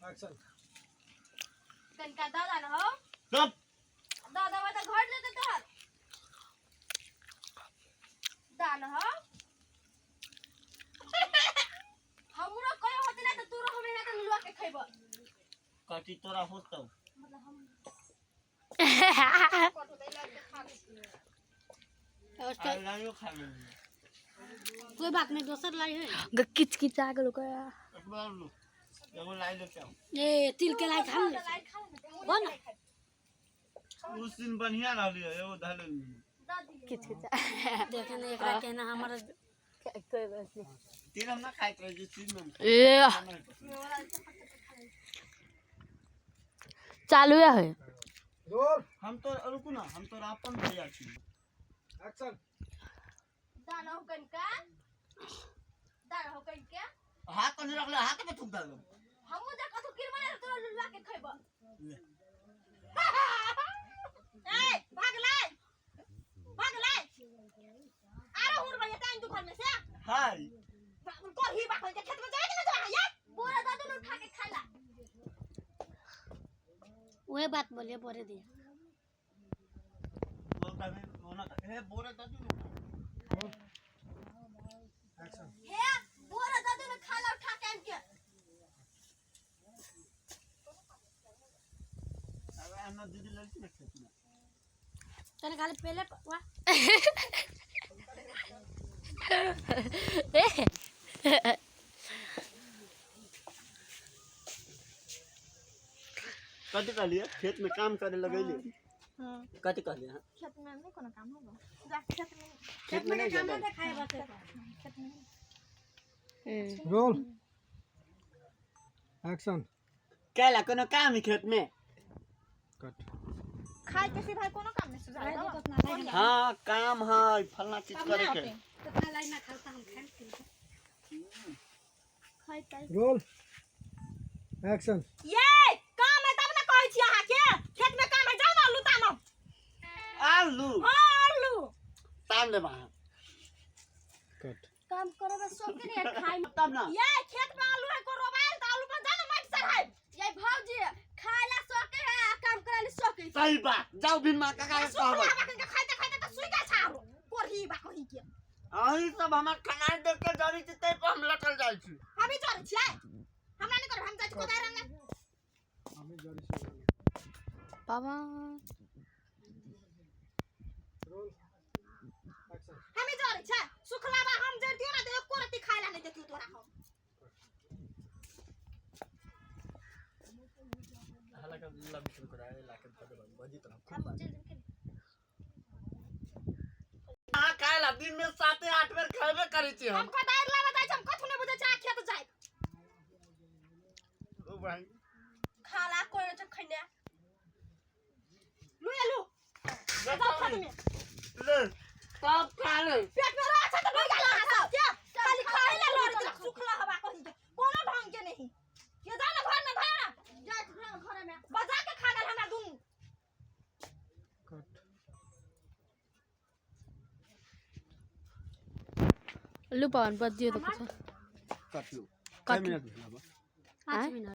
Action. तनिका दादा न हो। चुप। दादा बता घर लेते तोहर दान हो। हमरो कहो होते ना तो तू रहो ना तो लुआ के खइब। कथी तोरा होतौ? मतलब हम आ लाइयो खा लेली। कोई बात नहीं, दोसर लाई है। किच किच आ गेल ओकरा। एक बार लू, एगो लाई लेके आउ। ए तिल के लाई खा ले। लाई खा ले। हो ना। उस दिन बढ़िया रहली है, एगो धऽ लेली। दादी किच किच। देखे ने एकरा कहना हमर। कोई बात नहीं। तिल हम ना खाइत रही छी, तिल में ए नहीं पसंद। चालू है। रोल। हम तो रुकू ना, हम तो अपन भैया छी। एक्शन। दान हो कनका, दान हो कनका। हाथ तो नहीं रखले, हाथ पे थूक डालो। हमू जा कथु किर बने तोरा लुलुआ के खइब। ले। ए भाग ले, भाग ले। अरे हुर भैया ताइन तू घर में से। हाय। कर ही बाखल के खेत में जाए के ना जाए यार। बोरा दादू ने उठा के खाला। वही बात बोलिए, बोरे दिया। बोल कभी वो ना ए बोरे दादू ने। एक्शन। हे बोरा दादू ने खाला उठा के आन के। अबे अन्ना दीदी लड़की ना खेत में। तने खाली पहले वाह। कथी कहलिए खेत में काम करे लगैली? हां। कथी कहलिए? हां। खेत में नहीं कोनो काम होगा, जा खेत में। खेत में नहीं जाता। खाए बात। खेत में। रोल। एक्शन। कैला कोनो काम है खेत में? कट। खाए के सिवाय कोनो काम नहीं सुझाए। हाँ काम है फलना चीज करे के। कितना लाई ना खाता हम खाए। खाए। रोल। एक्शन। ये काम है तब ना कहै छी अहाँ के खेत में काम है, जाओ ना आलू तानो। आलू? हां आलू। तान ले वहाँ। कट। काम करबे सब के नहीं खाइ। तब ना। ये खेत में आलू है को रोबाइल त आलू पर जाना माटि चढ़ाइ। ये भौजी खाइला सके है आ काम कराले सके। सही बात, जाओ बिन माँ काका के सुखला कहबै। बाकन के खाइते खाइते त सुइ गेल छारो कोरही बा कहीं के। अहीं सब हमर खाना देख के जरी छी तै पर हम लटल जाइ छी। हम ही जरै छियै, हमरा नहीं करब, हम जाइ छी कोदारि आनले। हमें जरी से। बाबा। रोल। एक्शन। हम ही जरै छै सुखला बा, हम जर दियो ना त एको रत्ती खाइला नहीं देतियो तोरा हम। हालांकि लव कराए लाके धऽ देबै बजी तरह खूब बाजी। अहाँ खाय ला दिन में 7-8 बेर खेबे करै छी। हम हम कोदारि लाबे जाइ छी, हम कथु नहीं बुझै छी, आ खेत जाइ। ओ भाई। खाला कोइ छै खैने लू ये लू जाओ खेत में। ले सब खा ले। पेट में रह छै त लुइ गेल अहाँ सब के खाली खाए ले लड़त रह सुखला हवा कहीं के कोनो ढंग के नहीं। ये जा ना घर में धर ना जा घर में बजा के खा गेल हमरा दुनू। कट। लू पवन बजियो तो कुछ। कट लू। कट। मिनट भेल? 5 मिनट।